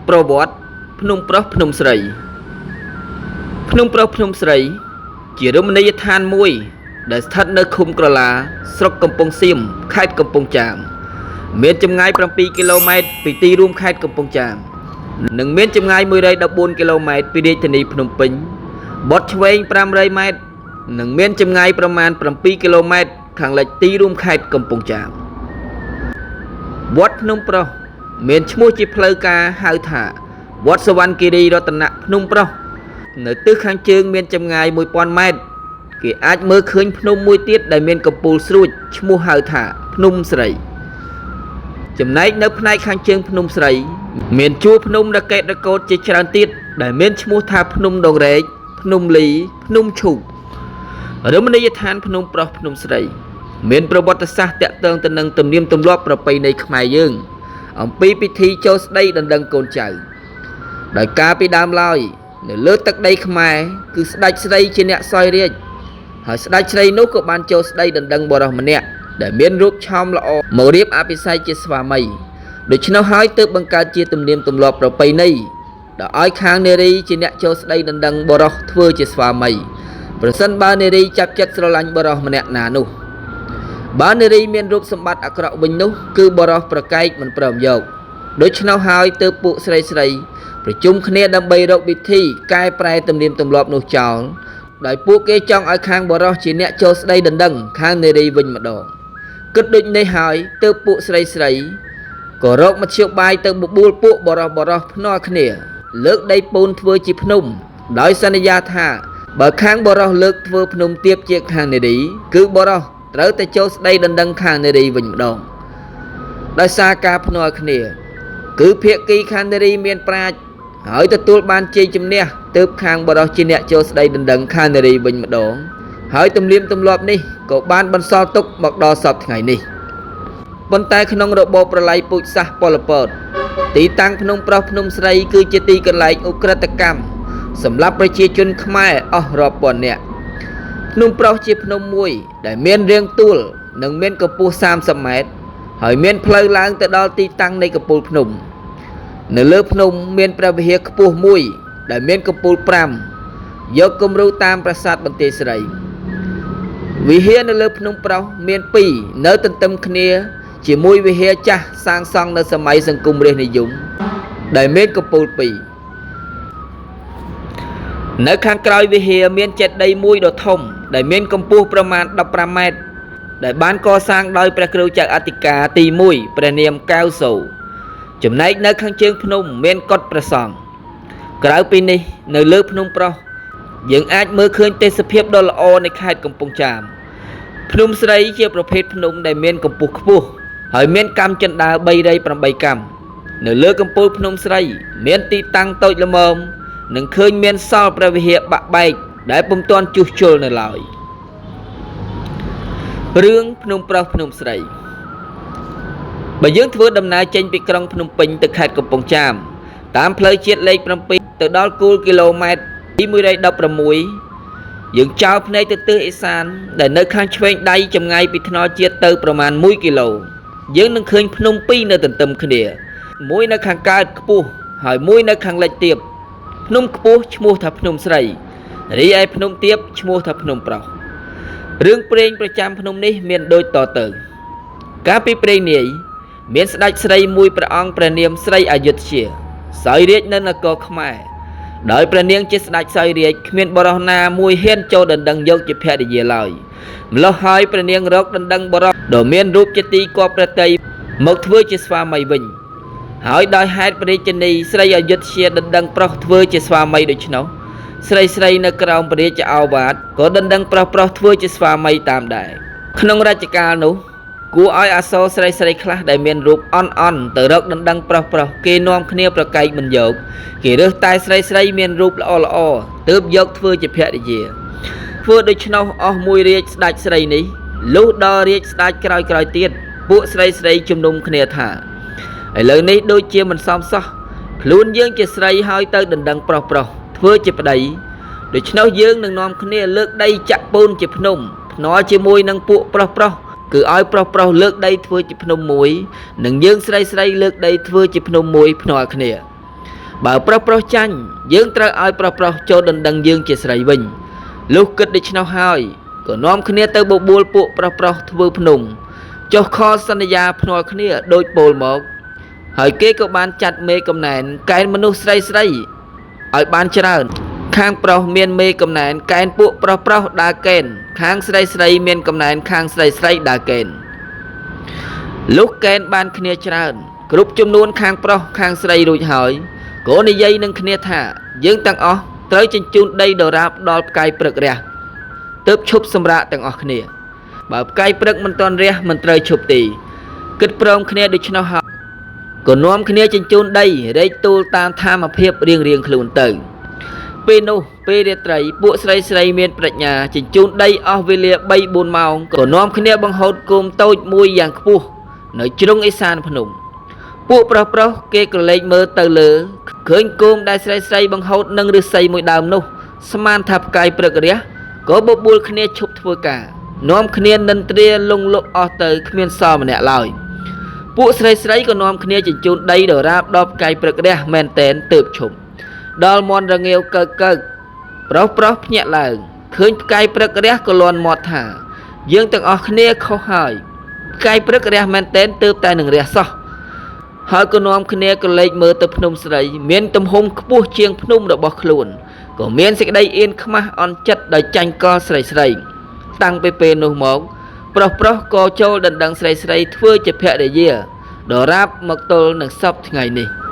ប្រវត្តិភ្នំប្រុសភ្នំស្រីភ្នំប្រុសភ្នំស្រី ជារមណីយដ្ឋានមួយ ដែលស្ថិតនៅឃុំក្រឡា ស្រុកកំពង់សៀមខេត្តកំពង់ចាម មានចម្ងាយ7គីឡូម៉ែត្រពីទីរួមខេត្តកំពង់ចាម និងមានចម្ងាយ114គីឡូម៉ែត្រពីរាជធានីភ្នំពេញបត់ឆ្វេង500ម៉ែត្រនិងមានចម្ងាយប្រមាណ7គីឡូម៉ែត្រខាងលិចទីរួមខេត្តកំពង់ចាមវត្តភ្នំប្រុសមានឈ្មោះជាផ្លូវការហៅថាវត្តសវណ្ណគិរីរតនៈភ្នំប្រុសនៅទិសខាងជើងមានចម្ងាយ1000ម៉ែត្រគេអាចមើលឃើញភ្នំមួយទៀតដែលមានកំពូលស្រួចឈ្មោះហៅថាភ្នំស្រីចំណែកនៅផ្នែកខាងជើងភ្នំស្រីមានជួរភ្នំរកេតរកូតជាច្រើនទៀតដែលមានឈ្មោះថាភ្នំដងរែកភ្នំលីភ្នំឈូករមណីយដ្ឋានភ្នំប្រុសភ្នំស្រីមានប្រវត្តិសាស្ត្រតាក់ទងទៅនឹងទំនៀមទម្លាប់ប្រពៃណីខ្មែរយើងអំពីពិធីចូលស្ដីដណ្ដឹងកូនចៅដោយការពីដើមឡើយនៅលើទឹកដីខ្មែរគឺស្ដេចស្រីជាអ្នកសោយរាជហើយស្ដេចស្រីនោះក៏បានចូលស្ដីដណ្ដឹងបុរសម្នាក់ដែលមានរូបឆោមល្អមករៀបអភិសេកជាស្វាមីដូច្នោះហើយទើបបង្កើតជាទំនៀមទម្លាប់ប្រពៃណីដែលឲ្យខាងនារីជាអ្នកចូលស្ដីដណ្ដឹងបុរសធ្វើជាស្វាមីប្រសិនបើនារីចាប់ចិត្តស្រឡាញ់បុរសម្នាក់ណានោះបើនារីមានរូបសម្បត្តិអាក្រក់វិញនោះគឺបុរសប្រកែកមិនព្រមយកដូច្នោះហើយទើបពួកស្រីស្រីប្រជុំគ្នាដើម្បីរកវិធីកែប្រែទំនៀមទម្លាប់នោះចោលដោយពួកគេចង់ឲ្យខាងបុរសជាអ្នកចូលស្ដីដណ្ដឹងខាងនារីវិញម្ដងគិតដូចនេះហើយទើបពួកស្រីស្រីក៏រកមធ្យោបាយទៅបបួលពួកបុរសបុរសភ្នាល់គ្នាលើកដីពូនធ្វើជាភ្នំដោយសន្យាថាបើខាងបុរសលើកធ្វើភ្នំទៀបជាខាងនារីគឺបុរសត្រូវតែចូលស្ដីដណ្ដឹងខាងនារីវិញម្ដងដោយសារការភ្នាល់គ្នាគឺភាគីខាងនារីមានប្រាជ្ញហើយទទួលបានជ័យជំនះទើបខាងបុរសជាអ្នកចូលស្ដីដណ្ដឹងខាងនារីវិញម្ដងហើយទំនៀមទម្លាប់នេះក៏បានបន្សល់ទុកមកដល់សព្វថ្ងៃនេះប៉ុន្តែក្នុងរបបប្រល័យពូជសាសន៍ប៉ុលពតទីតាំងភ្នំប្រុសភ្នំស្រីគឺជាទីកន្លែងឧក្រិដ្ឋកម្មសម្រាប់ប្រជាជនខ្មែរអស់រាប់ពាន់នាក់ភ្នំប្រុសជាភ្នំមួយដែលមានរាងទួលនិងមានកម្ពស់30ម៉ែត្រហើយមានផ្លូវឡើងទៅដល់ទីតាំងនៃកំពូលភ្នំនៅលើភ្នំមានព្រះវិហារខ្ពស់មួយដែលមានកំពូល5យកគំរូតាមប្រាសាទបន្ទាយស្រីវិហារនៅលើភ្នំប្រុសមាន2នៅទន្ទឹមគ្នាជាមួយវិហារចាស់សាងសង់នៅសម័យសង្គមរាស្ត្រនិយមដែលមានកំពូល2នៅខាងក្រោយវិហារមានចេតិយមួយដ៏ធំដែលមានកម្ពស់ប្រមាណ15ម៉ែត្រដែលបានកសាងដោយព្រះគ្រូចៅអធិការទី1ព្រះនាមកែវសូចំណែកនៅខាងជើងភ្នំមានកុដិព្រះសង្ឃក្រៅពីនេះនៅលើភ្នំប្រុសយើងអាចមើលឃើញទេសភាពដ៏ល្អនៃខេត្តកំពង់ចាមភ្នំស្រីជាប្រភេទភ្នំដែលមានកម្ពស់ខ្ពស់ហើយមានកាំជណ្ដើរ308កាំនៅលើកំពូលភ្នំស្រីមានទីតាំងតូចល្មមនិងឃើញមានសល់ព្រះវិហារបាក់បែកដែលពុំទាន់ជួសជុលនៅឡើយរឿងភ្នំប្រុសភ្នំស្រីបើយើងធ្វើដំណើរចេញពីក្រុងភ្នំពេញទៅខេត្តកំពង់ចាមតាមផ្លូវជាតិលេខ7ទៅដល់គោលគីឡូម៉ែត្រទី116យើងចោលភ្នែកទៅទិសឦសានដែលនៅខាងឆ្វេងដៃចម្ងាយពីថ្នល់ជាតិទៅប្រមាណ1គីឡូយើងនឹងឃើញភ្នំពីរនៅទន្ទឹមគ្នាមួយនៅខាងកើតខ្ពស់ហើយមួយនៅខាងលិចទាបភ្នំខ្ពស់ឈ្មោះថាភ្នំស្រីរីឯភ្នំទាបឈ្មោះថាភ្នំប្រុសរឿងព្រេងប្រចាំភ្នំនេះមានដូចតទៅកាលពីព្រេងនាយមានស្ដេចស្រីមួយព្រះអង្គព្រះនាមស្រីអយុធ្យាសោយរាជនៅនគរខ្មែរដោយព្រះនាងជាស្ដេចសោយរាជគ្មានបុរសណាមួយហ៊ានចូលដណ្ដឹងយកជាភរិយាឡើយម្ល៉េះហើយព្រះនាងរកដណ្ដឹងបុរសដ៏មានរូបជាទីគាប់ព្រះទ័យមកធ្វើជាស្វាមីវិញហើយដោយហេតុព្រះរាជនីស្រីអយុធ្យាដណ្ដឹងប្រុសធ្វើជាស្វាមីដូច្នោះស្រីស្រីនៅក្រោមព្រះរាជឱវាទក៏ដណ្ដឹងប្រុសប្រុសធ្វើជាស្វាមីតាមដែរក្នុងរជ្ជកាលនោះគួរឲ្យអសូរស្រីស្រីខ្លះដែលមានរូបអន់អន់ទៅរកដណ្ដឹងប្រុសប្រុសគេនាំគ្នាប្រកែកមិនយកគេរើសតែស្រីស្រីមានរូបល្អល្អទើបយកធ្វើជាភរិយាធ្វើដូច្នោះអស់មួយរាជស្ដេចស្រីនេះលុះដល់រាជស្ដេចក្រោយក្រោយទៀតពួកស្រីស្រីជំនុំគ្នាថាឥឡូវនេះដូចជាមិនសមសោះខ្លួនយើងជាស្រីហើយទៅដណ្ដឹងប្រុសប្រុសធ្វើជាប្តីដូច្នោះយើងនឹងនាំគ្នាលើកដីចាក់ពូនជាភ្នំភ្នាល់ជាមួយនឹងពួកប្រុសប្រុសគឺឲ្យប្រុសប្រុសលើកដីធ្វើជាភ្នំមួយនិងយើងស្រីស្រីលើកដីធ្វើជាភ្នំមួយភ្នាល់គ្នា បើប្រុសប្រុសចាញ់យើងត្រូវឲ្យប្រុសប្រុសចូលដណ្ដឹងយើងជាស្រីវិញលុះគិតដូច្នោះហើយក៏នាំគ្នាទៅបបួលពួកប្រុសប្រុសធ្វើភ្នំចុះខសន្យាភ្នាល់គ្នាដូចពោលមក ហើយគេក៏បានចាត់មេកំណែនកែនមនុស្សស្រីស្រីឲ្យបានច្រើន ខាងប្រុសមានមេកំណែនកែនពួកប្រុសប្រុសដើរកេនខាងស្រីស្រីមានកំណែនខាងស្រីស្រីដើរកេនលុះកេនបានគ្នាច្រើន គ្រប់ចំនួនខាងប្រុសខាងស្រីរួចហើយក៏និយាយនឹងគ្នាថាយើងទាំងអស់ត្រូវជញ្ជូនដីដរាបដល់ផ្កាយព្រឹករះទើបឈប់សម្រាកទាំងអស់គ្នា បើផ្កាយព្រឹកមិនទាន់រះមិនត្រូវឈប់ទេគិតព្រមគ្នាដូច្នោះហើយ ក៏នាំគ្នាជញ្ជូនដីរែកទូលតាមធម្មភាពរៀងរៀងខ្លួនទៅ ពេលនោះពេលរាត្រីពួកស្រីស្រីមានប្រាជ្ញាជញ្ជូនដីអស់វេលា3 4ម៉ោងក៏នាំគ្នាបង្ហូតគោមតូចមួយយ៉ាងខ្ពស់នៅជ្រុងឦសានភ្នំ ពួកប្រុសប្រុសគេក្រឡេកមើលទៅលើឃើញគោមដែលស្រីស្រីបង្ហូតនឹងឫស្សីមួយដើមនោះ ស្មានថាផ្កាយព្រឹករះក៏បបួលគ្នាឈប់ធ្វើការនាំគ្នានិន្ទ្រាលងលក់អស់ទៅគ្មានសល់ម្នាក់ឡើយ ពួកស្រីស្រីក៏នាំគ្នាជញ្ជូនដីដរាបដល់ផ្កាយព្រឹករះមែនតែនទើបឈប់ដល់មន់រងាវកើកកើកប្រុសប្រុសភ្ញាក់ឡើងឃើញផ្កាយព្រឹករះក៏លាន់មាត់ថា យើងទាំងអស់គ្នាខុសហើយផ្កាយព្រឹករះមែនតែនទើបតែនឹងរះសោះហើយក៏នាំគ្នាក៏លេចមើលទៅភ្នំស្រី មានទំហំខ្ពស់ជាងភ្នំរបស់ខ្លួនក៏មានសេចក្តីអៀនខ្មាស់អន់ចិត្តដោយចាញ់កលស្រីស្រី តាំងពីពេលនោះមក ប្រុសប្រុសក៏ចូលដណ្ដឹងស្រីស្រីធ្វើជាភរិយាដរាបមកទល់នឹងសពថ្ងៃនេះ។